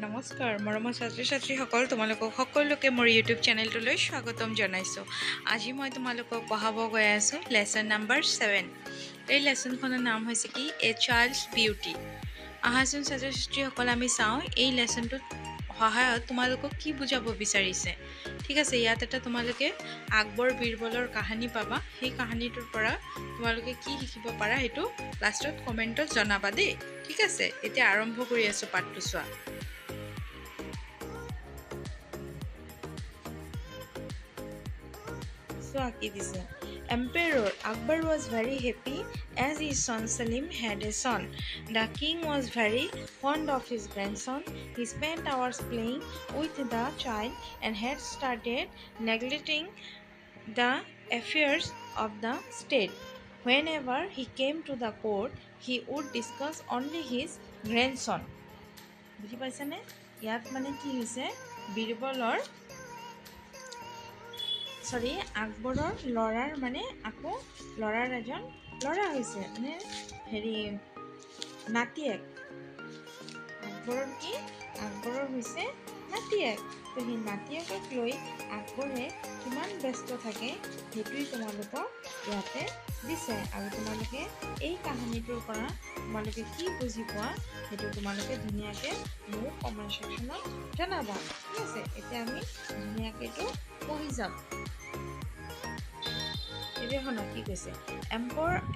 নমস্কাৰ মৰমৰ ছাত্ৰ ছাত্ৰীসকল, তোমালোকক সকলোকে মোৰ ইউটিউব চেনেলটোলৈ স্বাগতম জনাইছোঁ। আজি মই তোমালোকক পঢ়াব গৈ আছোঁ লেচন নাম্বাৰ 7। এই লেচনখনৰ নাম হৈছে কি, এ চাইল্ডছ বিউটি। আহাচোন ছাত্ৰ ছাত্ৰীসকল, আমি চাওঁ এই লেচনটোত সহায়ত তোমালোকক কি বুজাব বিচাৰিছে। ঠিক আছে, ইয়াত এটা তোমালোকে আকবৰ বীৰবলৰ কাহিনী পাবা। সেই কাহিনীটোৰ পৰা তোমালোকে কি শিকিব পাৰা সেইটো লাষ্টত কমেণ্টত জনাবা দেই। ঠিক আছে, এতিয়া আৰম্ভ কৰি আছোঁ পাঠটো। চোৱা চোৱা কি দিছে। Emperor Akbar was very happy as his son Salim had a son. The king was very fond of his grandson. He spent hours playing with the child and had started neglecting the affairs of the state. Whenever he came to the court, he would discuss only his grandson. বুজি পাইছানে? ইয়াত মানে কি হৈছে, বীৰবলৰ চৰি আকবৰৰ ল'ৰাৰ মানে আকৌ ল'ৰাৰ এজন ল'ৰা হৈছে, মানে হেৰি নাতিয়েক। আকবৰৰ কি, আকবৰৰ হৈছে নাতিয়েক। তো সেই নাতিয়েকক লৈ আকবৰে কিমান ব্যস্ত থাকে সেইটোৱেই তোমালোকক ইয়াতে দিছে। আৰু তোমালোকে এই কাহিনীটোৰ পৰা তোমালোকে কি বুজি পোৱা সেইটো তোমালোকে ধুনীয়াকৈ মোক কমেণ্ট ছেকশ্যনত জনাবা। ঠিক আছে, এতিয়া আমি ধুনীয়াকৈ এইটো পঢ়ি যাম। এতিয়া শুনা কি কৈছে।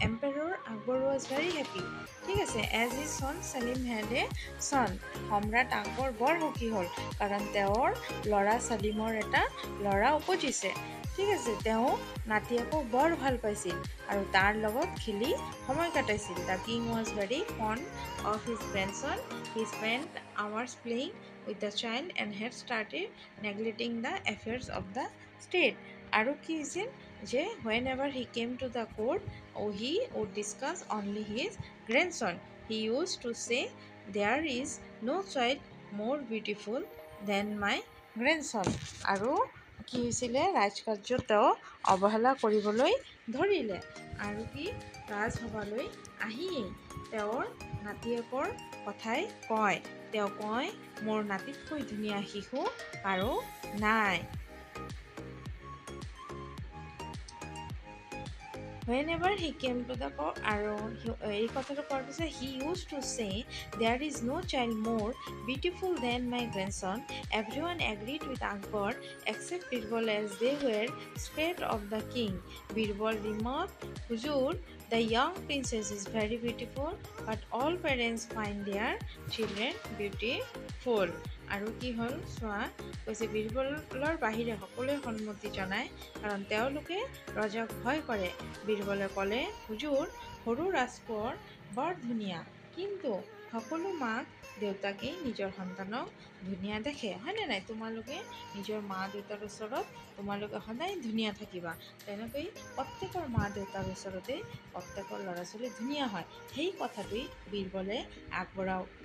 Emperor Akbar was very happy. ঠিক আছে, as his son Salim had a son. সম্ৰাট আকবৰ বৰ সুখী হ'ল কাৰণ তেওঁৰ ল'ৰা চালিমৰ এটা ল'ৰা উপজিছে। ঠিক আছে, তেওঁ নাতিয়েকক বৰ ভাল পাইছিল আৰু তাৰ লগত খেলি সময় কটাইছিল। The king was very fond of his grandson. He spent hours playing with the child and had started neglecting the affairs of the state. আৰু কি হৈছিল যে whenever he came to the court he would discuss only his grandson. He used to say there is no child more beautiful than my grandson. আৰু কি হৈছিলে, ৰাজকাৰ্য তেওঁ অৱহেলা কৰিবলৈ ধৰিলে। আৰু কি, ৰাজসভালৈ আহিয়েই তেওঁৰ নাতিয়েকৰ কথাই কয়। তেওঁ কয়, মোৰ নাতিতকৈ ধুনীয়া শিশু কাৰো নাই। Whenever he came to the court, আৰু এই কথাটো কোৱাৰ পিছত he used to say there is no child more beautiful than my grandson. Everyone agreed with Akbar except Birbal as they were scared of the king. Birbal remarked, Huzur, the young princess is very beautiful, but all parents find their children beautiful. আৰু কি হ'ল চোৱা, কৈছে বীৰবলৰ বাহিৰে সকলোৱে সন্মতি জনায় কাৰণ তেওঁলোকে ৰজাক ভয় কৰে। বীৰবলে ক'লে, হুজুৰ, সৰু ৰাজকোঁৱৰ বৰ ধুনীয়া, কিন্তু সকলো মাক দেউতাকেই নিজৰ সন্তানক ধুনীয়া দেখে, হয়নে নাই? তোমালোকে নিজৰ মা দেউতাৰ ওচৰত তোমালোকে সদায় ধুনীয়া থাকিবা। তেনেকৈ প্ৰত্যেকৰ মা দেউতাৰ ওচৰতে প্ৰত্যেকৰ ল'ৰা ছোৱালী ধুনীয়া হয়। সেই কথাটোৱেই বীৰবলে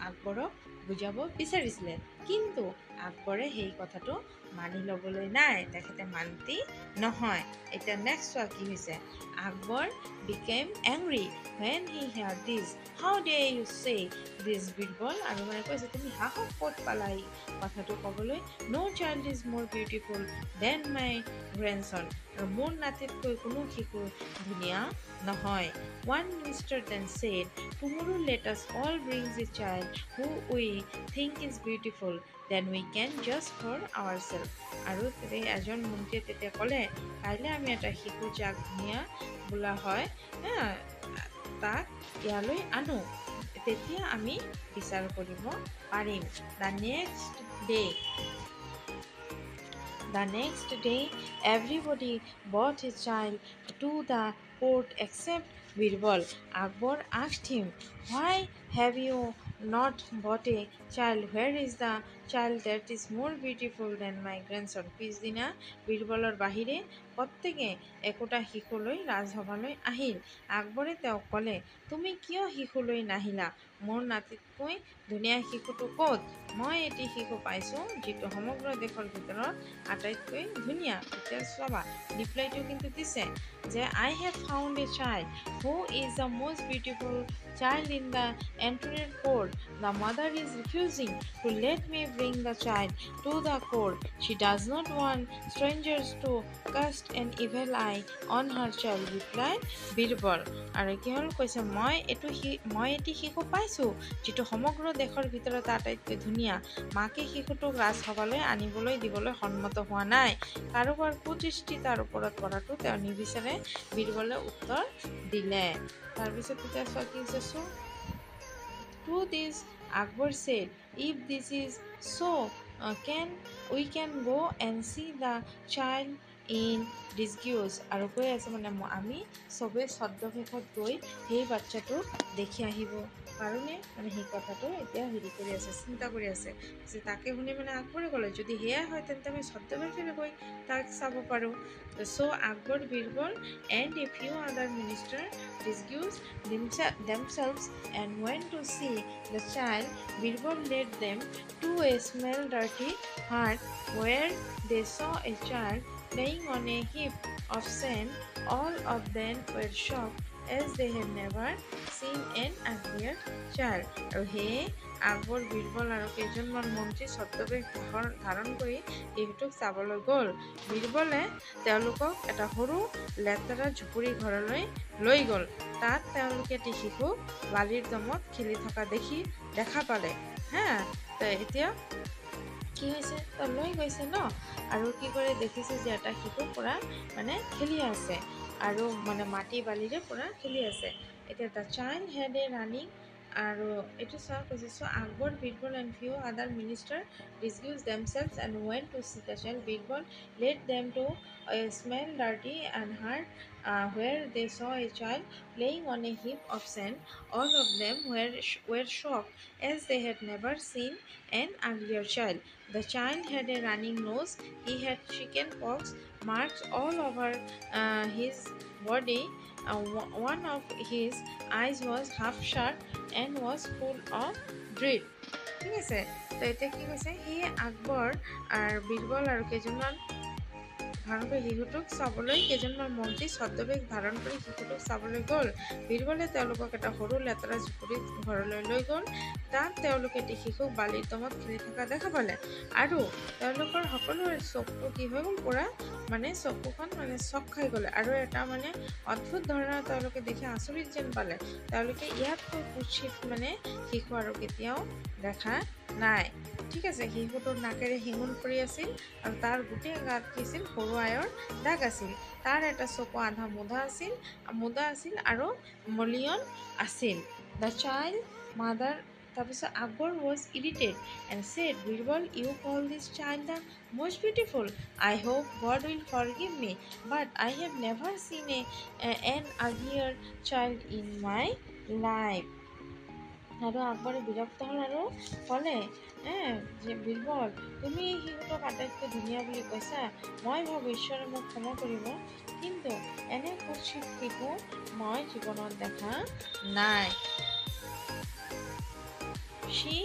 আকবৰক বুজাব বিচাৰিছিলে, কিন্তু আকবৰে সেই কথাটো মানি ল'বলৈ নাই, তেখেতে মান্তি নহয়। এতিয়া নেক্সট চোৱা কি হৈছে। Akbar became angry when he hear this. How dare you say this Birbal. আৰু মানে কৈছে, তুমি সাহস ক'ত পালা এই কথাটো ক'বলৈ? No child is more beautiful than my grandson. আৰু মোৰ নাতিতকৈ কোনো শিশু ধুনীয়া নহয়। One minister then said, tomorrow let us all bring the child who we think is beautiful, then we can judge for ourselves. আৰু তেতিয়া এজন মন্ত্ৰীয়ে তেতিয়া ক'লে, কাইলৈ আমি এটা শিশু যাক ধুনীয়া বোলা হয় তাক ইয়ালৈ আনো, তেতিয়া আমি বিচাৰ কৰিব পাৰিম। The next day everybody brought his child to the court except Birbal. Akbar asked him, why have you not brought a child? Where is the child that is more beautiful than my grandson? পিছদিনা বীৰবলৰ বাহিৰে প্ৰত্যেকে একোটা শিশুলৈ ৰাজসভালৈ আহিল। আকবৰে তেওঁক ক'লে, তুমি কিয় শিশুলৈ নাহিলা? মোৰ নাতিতকৈ ধুনীয়া শিশুটো ক'ত? মই এটি শিশু পাইছোঁ যিটো সমগ্ৰ দেশৰ ভিতৰত আটাইতকৈ ধুনীয়া। এতিয়া চাবা, ৰিপ্লাইটো কিন্তু দিছে যে I have found a child who is the most beautiful child in the entire court. The mother is refusing to let me bring the child to the court. She does not want strangers to cast an evil eye on her child, replied Birbal. আৰু কি হ'ল কৈছে, মই এটি শিশু পাইছোঁ যিটো সমগ্ৰ দেশৰ ভিতৰত আটাইতকৈ ধুনীয়া। মাকে শিশুটোক ৰাজসভালৈ আনিবলৈ দিবলৈ সন্মত হোৱা নাই। কাৰোবাৰ কুদৃষ্টি তাৰ ওপৰত পৰাটো তেওঁ নিবিচাৰে, বীৰবলে উত্তৰ দিলে। তাৰপিছত তেতিয়া চোৱা কি হৈছে, so to this Akbar said, if this is so, can we can go and see the child in disguise. আৰু কৈ আছে মানে আমি চবেই ছদ্মবেশত গৈ সেই বাচ্ছাটোক দেখি আহিব পাৰোঁনে? মানে সেই কথাটো এতিয়া হেৰি কৰি আছে, চিন্তা কৰি আছে। তাকে শুনি মানে আকবৰে ক'লে, যদি সেয়াই হয় তেন্তে আমি ছদ্মবেশেৰে গৈ তাক চাব পাৰোঁ। So Akbar, Birbal and a few other minister disguised themselves and went to see the child. Birbal led them to a small dirty hut where they saw a child playing on a heap of sand. All of them were shocked as they had never seen an uglier child. আৰু সেয়ে আকবৰ, বীৰবল আৰু কেইজনমান মন্ত্ৰী ছদ্মবেশ ধাৰণ কৰি শিশুটোক চাবলৈ গ'ল। বীৰবলে তেওঁলোকক এটা সৰু লেতেৰা জুপুৰি ঘৰলৈ লৈ গ'ল। তাত তেওঁলোকে এটি শিশুক বালিৰ দমত খেলি থকা দেখা পালে। হা, তো এতিয়া কি হৈছে, তো লৈ গৈছে ন, আৰু কি কৰে দেখিছে যে এটা শিশু পূৰা মানে খেলি আছে আৰু মানে মাটি বালিৰে পূৰা খেলি আছে। এতিয়া the child had a running, আৰু এইটো চোৱা কৈছে, so Akbar, Birbal and few other minister disguised themselves and went to see the child. Birbal led them to a small dirty and hut where they saw a child playing on a heap of sand. All of them were shocked as they had never seen an uglier child. The child had a running nose. He had chicken pox marks all over his body. One of his eyes was half shut and was full of dread. ঠিক আছে, তো এতিয়া কি কৈছে, সেয়ে আকবৰ আৰু বীৰবল আৰু কেইজনমান ধাৰণ কৰি শিশুটোক চাবলৈ কেইজনমান মন্ত্ৰী ছদ্মবেশ ধাৰণ কৰি শিশুটোক চাবলৈ গ'ল। বীৰবলে তেওঁলোকক এটা সৰু লেতেৰা জুপুৰি ঘৰলৈ লৈ গ'ল। তাত তেওঁলোকে এটি শিশুক বালিৰ দমত খেলি থকা দেখা পালে আৰু তেওঁলোকৰ সকলোৰে চকু কি হৈ গ'ল, পূৰা মানে চকুখন মানে চক খাই গ'লে আৰু এটা মানে অদ্ভুত ধৰণৰ তেওঁলোকে দেখি আচৰিত যেন পালে। তেওঁলোকে ইয়াতকৈ কুৎসিত মানে শিশু আৰু কেতিয়াও দেখা নাই। ঠিক আছে, শিশুটোৰ নাকেৰে শিঙুন পৰি আছিল আৰু তাৰ গোটেই গাত কি আছিল, সৰু আয়ৰ দাগ আছিল। তাৰ এটা চকু আধা মুদা আছিল আৰু মলিয়ন আছিল। The child mother, তাৰপিছত Akbar was irritated and said, Birbal, you call this child the most beautiful. I hope God will forgive me, but I have never seen an uglier child in my life. আৰু আকবৰে বিৰক্ত হ'ল আৰু ক'লে, যে বীৰবল, তুমি এই শিশুটোক আটাইতকৈ ধুনীয়া বুলি কৈছা। মই ভাবোঁ ঈশ্বৰে মোক ক্ষমা কৰিব, কিন্তু এনে কুৎসিত শিশু মই জীৱনত দেখা নাই। She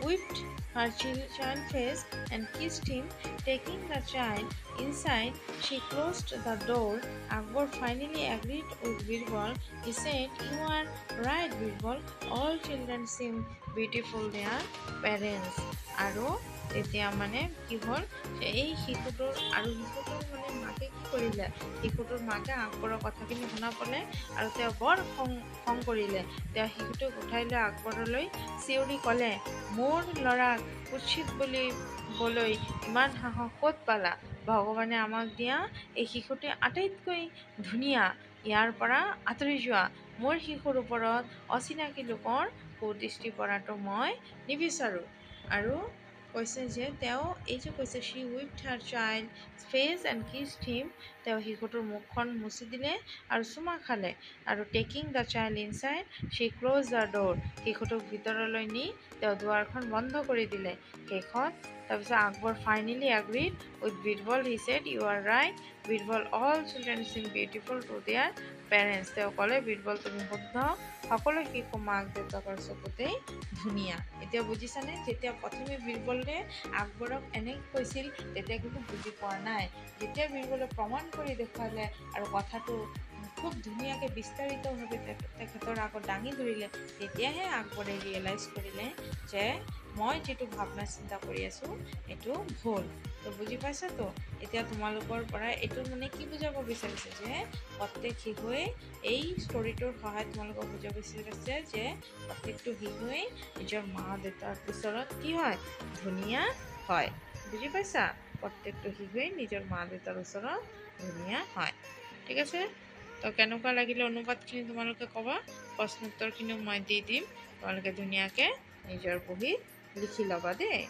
wiped her child face and kissed him. Taking the child inside, she closed the door. Akbar finally agreed with Birbal. He said, You are right, Birbal. All children seem beautiful their parents. আৰু তেতিয়া মানে কি হ'ল, এই শিশুটোৰ আৰু শিশুটোৰ মানে মাকে কি কৰিলে, শিশুটোৰ মাকে আকবৰৰ কথাখিনি শুনা পালে আৰু তেওঁ বৰ খং কৰিলে। তেওঁ শিশুটোক উঠাই লৈ আকবৰলৈ চিঞৰি ক'লে, মোৰ ল'ৰাক কুৎসিত বুলিবলৈ ইমান সাহস ক'ত পালা? ভগৱানে আমাক দিয়া এই শিশুটোৱে আটাইতকৈ ধুনীয়া। ইয়াৰ পৰা আঁতৰি যোৱা। মোৰ শিশুৰ ওপৰত অচিনাকি লোকৰ কুদৃষ্টি পৰাটো মই নিবিচাৰোঁ। আৰু কৈছে যে তেওঁ এই যে কৈছে, she wiped her child face and kissed him, তেওঁ শিশুটোৰ মুখখন মুচি দিলে আৰু চুমা খালে। আৰু taking the child inside, she close the door, শিশুটোক ভিতৰলৈ নি তেওঁ দুৱাৰখন বন্ধ কৰি দিলে। শেষত তাৰপিছত Akbar finally agreed with Birbal. He said, you are right, Birbal, all children seem beautiful to their parents. তেওঁ ক'লে, বীৰবল, তুমি শুদ্ধ, সকলো শিশু মাক দেউতাকৰ চকুতেই ধুনীয়া। এতিয়া বুজিছানে? যেতিয়া প্ৰথমে বীৰবলে আকবৰক এনেকৈ কৈছিল, তেতিয়া কিন্তু বুজি পোৱা নাই। যেতিয়া বীৰবলে প্ৰমাণ কৰি দেখুৱালে আৰু কথাটো খুব ধুনীয়াকৈ বিস্তাৰিতভাৱে তেখেতৰ আগত দাঙি ধৰিলে, তেতিয়াহে আকবৰে ৰিয়েলাইজ কৰিলে যে মই যিটো ভাৱনা চিন্তা কৰি আছোঁ এইটো ভুল। তো বুজি পাইছাতো? এতিয়া তোমালোকৰ পৰা এইটো মানে কি বুজাব বিচাৰিছে যে প্ৰত্যেক শিশুৱে, এই ষ্টৰিটোৰ সহায়ত তোমালোকক বুজাব বিচাৰিছে যে প্ৰত্যেকটো শিশুৱেই নিজৰ মা দেউতাৰ ওচৰত কি হয়? ধুনীয়া হয়। বুজি পাইছা? প্ৰত্যেকটো শিশুৱেই নিজৰ মা দেউতাৰ ওচৰত ধুনীয়া হয়। ঠিক আছে, তো কেনেকুৱা লাগিলে অনুবাদখিনি তোমালোকে ক'বা। প্ৰশ্নোত্তৰখিনিও মই দি দিম, তোমালোকে ধুনীয়াকৈ নিজৰ বহীত লিখি ল'বা দেই।